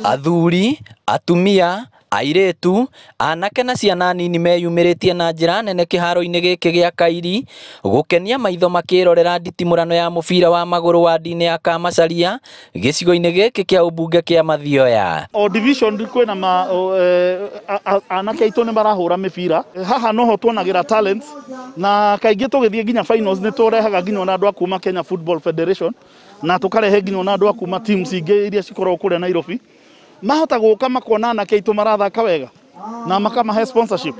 Athuri, atumia, airĩtu, anake na ciana nini meyumĩrĩtie na njĩra nene kĩharo-inĩ gĩkĩ gĩa Kairi gũkenia maitho makĩrorera nditimũrano ya mũbira wa magũrũ wadi-inĩ ya Kamacharia gĩcigo-inĩ gĩkĩ kĩa ũmbunge kĩa Mathioya. O division kwĩna ma anake aitũ nĩ marahũra mĩbira haha noho tuonagĩra talents na kaingĩ tũgĩthiĩ nginya finals nĩ tũrehaga nginya ona andũ a kuma Kenya Football Federation na tũkarehe nginya ona andũ a kuma teams ingĩ iria cikoragwo kũrĩa Nairobi mahota gũka makona anake aitũ marathaka wega na makamahe sponsorship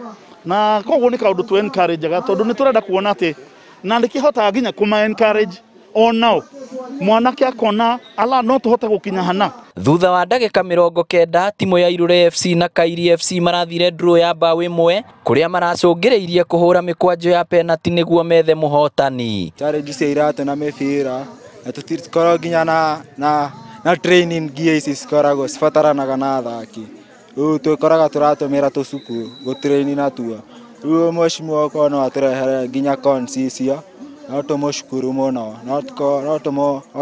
na koguo nĩ kaũndũ tu encourage tondũ nĩ tũrenda kuona atĩ na nĩkĩhotaga nginya kũma encourage onao mwanake akona ala no tũhote gũkinya hana. Thutha wa ndagĩka 90 timu ya Irure FC na Kairi FC marathire draw ya bao 1 kũrĩa maracũngĩrĩirie kũhũra mĩkwanjo ya penalty nĩguo methe mũhotani. Challenge cia iratũ na mĩbira na tũtikoragwo nginya na training gear ici cikoragwo cibataranaga na athaki rĩu twĩkoraga tũratũmĩra tũcuku gũtrain natuo rĩu mheshimiwa okorwo no atũrehere nginya cones icio no tũmũcukuru mũno no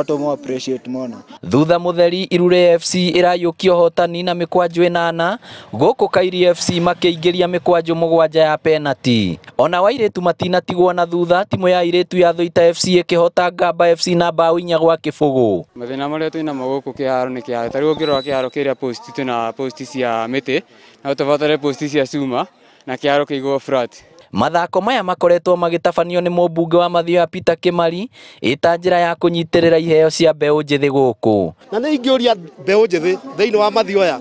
tũmũ appreciate mũno. Thutha mũtheri Irure FC ĩrayũkia ũhotani na mĩkwanjo 8 gũkũ Kairi FC makĩingĩria mĩkwanjo 7 ya penalty. Ona airĩtu matinatigwo na thutha timu ya airĩtu ya Thũita FC ĩkĩhota Ngamba FC na bao 4-0. Mathĩna marĩa twĩnamo gũkũ kĩharo nĩ kĩharo ta rĩu ũngĩrora kĩharo kĩrĩa post twĩna post cia mĩtĩ no tũbatare post cia cuma na kĩharo kĩigwo flat. Mathako maya makoretwo magĩtabanio nĩ mũmbunge wa Mathioya Peter Kimari ĩta njĩra ya kũnyitĩrĩra iheo cia mbeũ njĩthĩ gũkũ. Na nĩ ingĩũria mbeũ njĩthĩ thĩinĩ wa Mathioya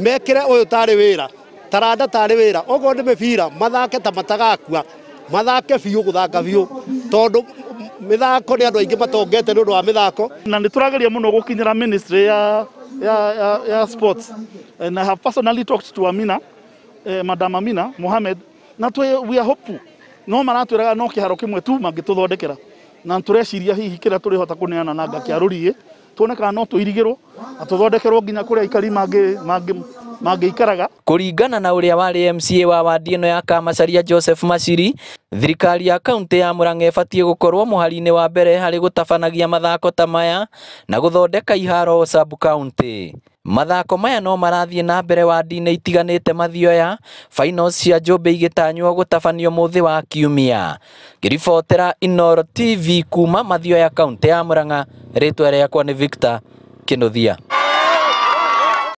mekĩre ũyũ tarĩ wĩra taranda tarĩ wĩra okorwo nĩ mĩbira mathake ta matagakua mathake biũ gũthaka biũ tondũ mĩthako nĩ andũ aingĩ matongete nĩ ũndũ wa mĩthako. Na nĩ tũrageria mũno gũkinyĩra ministry ya sports and I have personally talked to Amina, Madam Amina Mohamed na we are hopeful no maratwĩraga no kĩharo kĩmwe tu mangĩtũthondekera na tũreciria hihi kĩrĩa tũrĩhota kũneana na nga kĩa rũriĩ tuone kana no tũirigĩrwo na tũthondekerwo nginya kũrĩa aikari mangĩikaraga. Kũringana na ũrĩa warĩ MCA wa wadi ĩno ya Kamacharia Joseph Machiri, thirikari ya kaunti ya Murang'a ĩbatiĩ gũkorwo mũhari-inĩ wa mbere harĩ gũtabanagia mathako ta maya na gũthondeka iharo sub county. Mathako maya no marathiĩ na mbere wadi-inĩ itiganĩte Mathioya, finals cia Njũmbĩ igĩtanywo gũtabanio mũthĩ wa Kiumia. Ngĩribotera Inooro TV kuma Mathioya kaunti ya Murang'a, rĩtwa rĩakwa nĩ Victor Kinuthia.